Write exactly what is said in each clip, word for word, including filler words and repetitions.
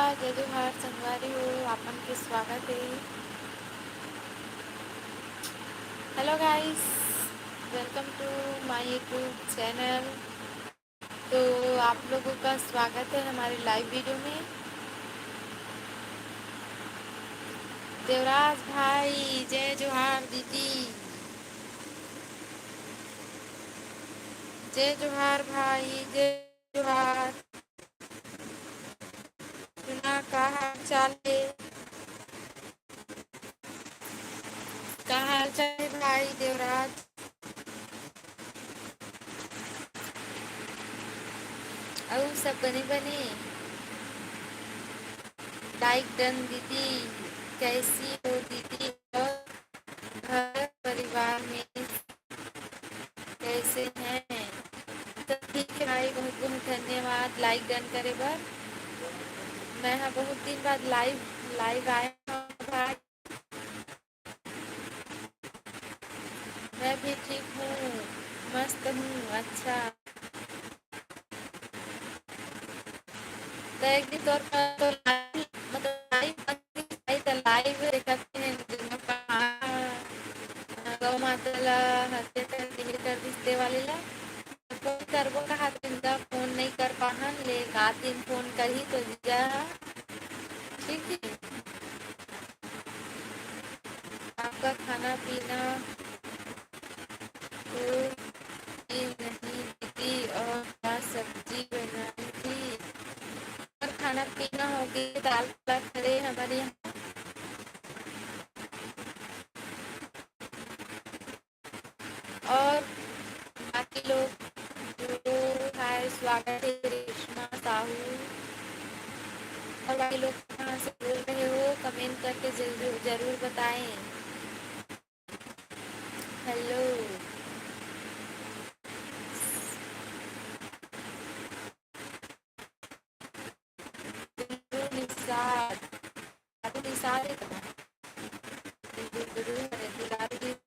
जय जोहार संगवारी हो, आप मन के स्वागत हे। Hello guys, welcome to my YouTube channel। तो आप लोगों का स्वागत है हमारे live video में। देवराज भाई, जय जोहार दीदी। जय जोहार भाई, जय जोहार। सुना, का हाल चाल हे? का हाल चाल हे भाई देवराज? अउ सब बने बने? Like done दीदी। कैसी हो दीदी? और घर परिवार में कैसे हैं? तो ठीक है भाई, बहुत बहुत धन्यवाद like done करे बर। मैं हा बहुत दिन बाद live live आए हूँ भाई। मैं भी ठीक हूँ, मस्त हूँ। अच्छा, तो एक दिन तोर पास तो live, मतलब live, live देखत हे, गौ माता ला हत्या कर दिहे, कर दिस ते वाले ला। फोन करबो कहा, तुमका फोन नहीं कर पाहन, ले एक आध दिन फोन करही तो जीजा ह, ठीक है। आपका खाना पीना हो कि नहीं दीदी, और क्या सब्जी बनाई थी? और खाना पीना हो गया, दाल वाला खड़े हमारे यहाँ। और बाकी लोग जो, हाय, स्वागत है रेशमा साहू। और बाकी लोग कहाँ से बोल रहे हो, comment करके जरूर जरूर बताएं। Hello। गुरु निषाद, गुरु निषाद है कहाँ? गुरु, गुरु है, दुलारी निषाद।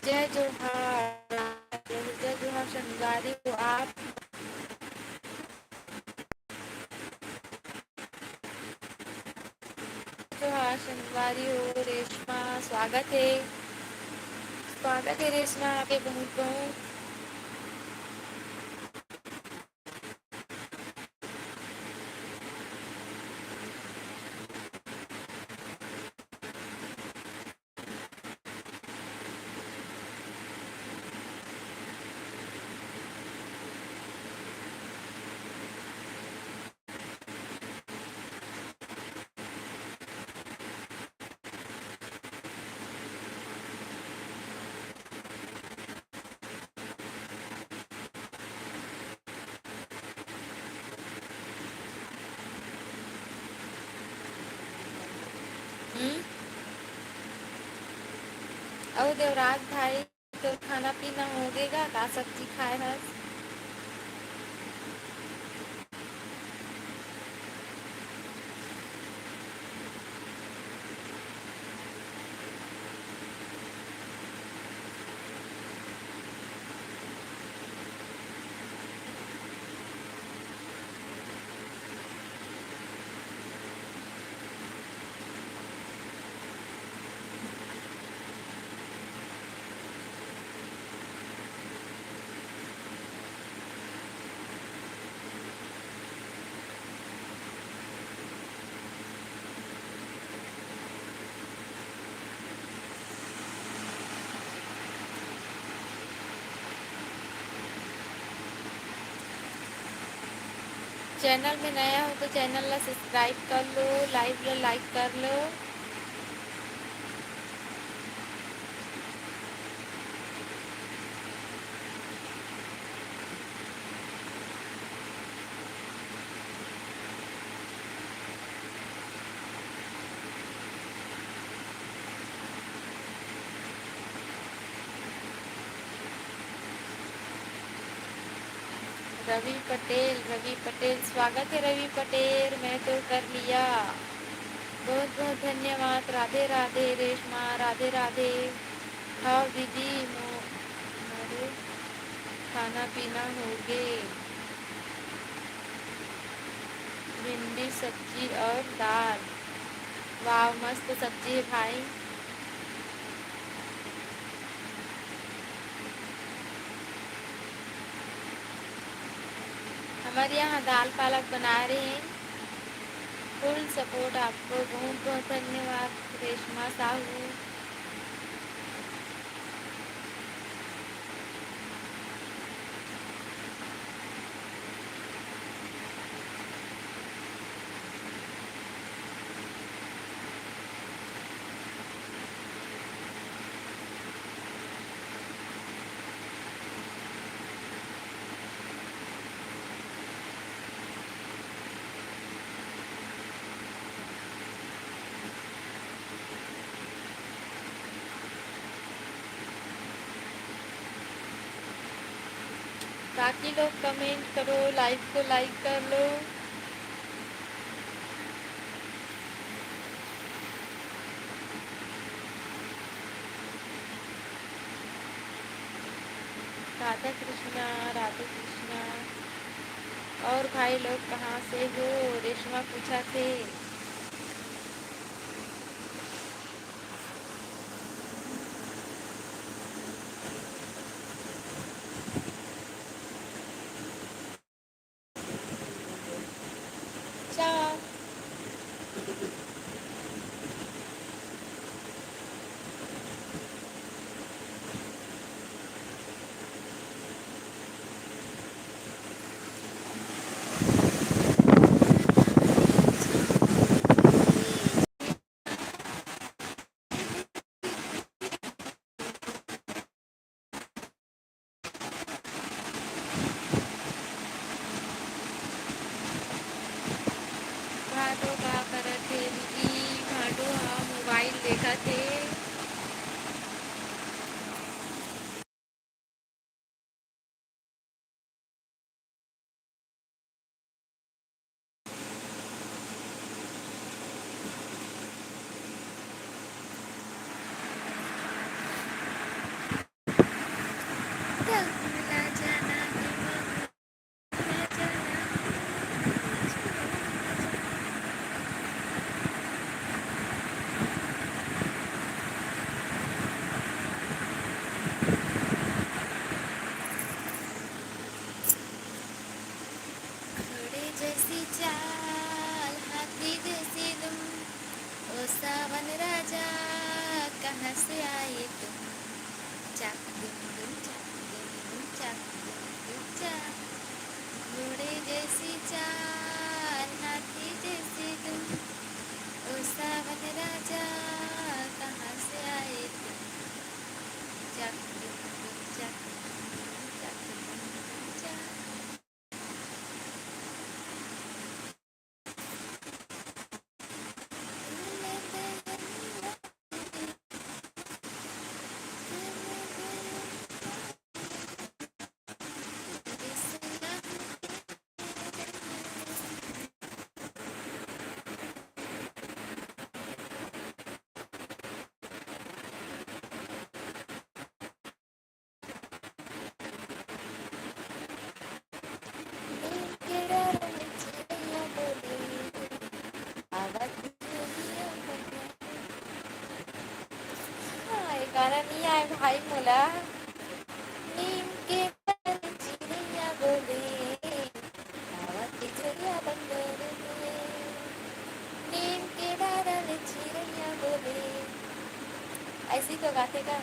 जय जोहार, जय जोहार संगवारी हो आप। जोहार संगवारी हो रेशमा, स्वागत है, स्वागत है रेशमा आपके बहुत बहुत। हम्म? अउ देवराज भाई, तोर खाना पीना होगे गा? का सब्जी खाए हस? Channel में नया हो तो channel ला subscribe कर लो, live ला like कर लो। रवि पटेल, रवि पटेल, स्वागत है रवि पटेल, मैं तो कर लिया। बहुत बहुत धन्यवाद। राधे राधे रेशमा, राधे राधे। हाँ दीदी, मो-, मोरे खाना पीना हो गे। भिंडी सब्जी और दाल। वाह, मस्त सब्जी है भाई। हमारे यहाँ दाल पालक बना रहे हैं। Full support आपको, बहुत बहुत धन्यवाद रेशमा साहू। बाकी लोग comment करो, live को like कर लो। राधा कृष्णा, राधा कृष्णा। और भाई लोग कहाँ से हो? रेशमा पूछा थे। भादो का करत हे दीदी? भादो हा मोबाइल देखत हे। घोड़े जैसी चाल, हाथी जैसी दुम, ओ सावन राजा, कहाँ से आए तुम? चाक दुम दुम, चाक दुम दुम, चाक दुम दुम, चाक। घोड़े जैसी चाल, हाथी जैसी दुम, ओ सावन राजा, कहाँ से आए तुम? चाक दुम दुम, चाक दुम दुम, चाक दुम दुम, चाक। हाँ, ये गाना नहीं आए भाई मोला। नीम के डाल चिड़ैया बोले, गावा के झरिया बंदर बोले। नीम के डाल चिड़ैया बोले। ऐसे ही तो गाते का।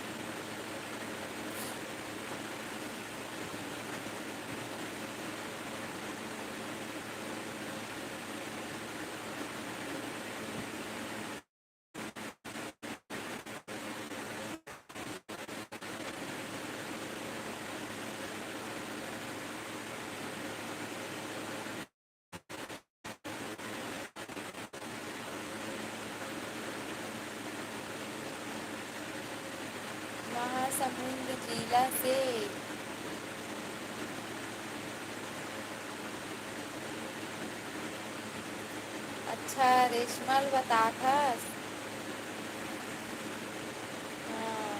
महासमुंद जिला से। अच्छा, रेशमल बताथस। हाँ।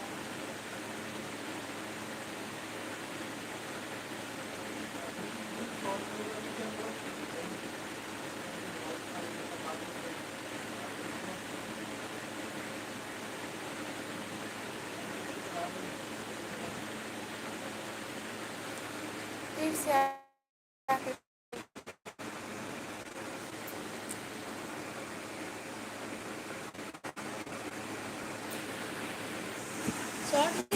फिर से आके चल।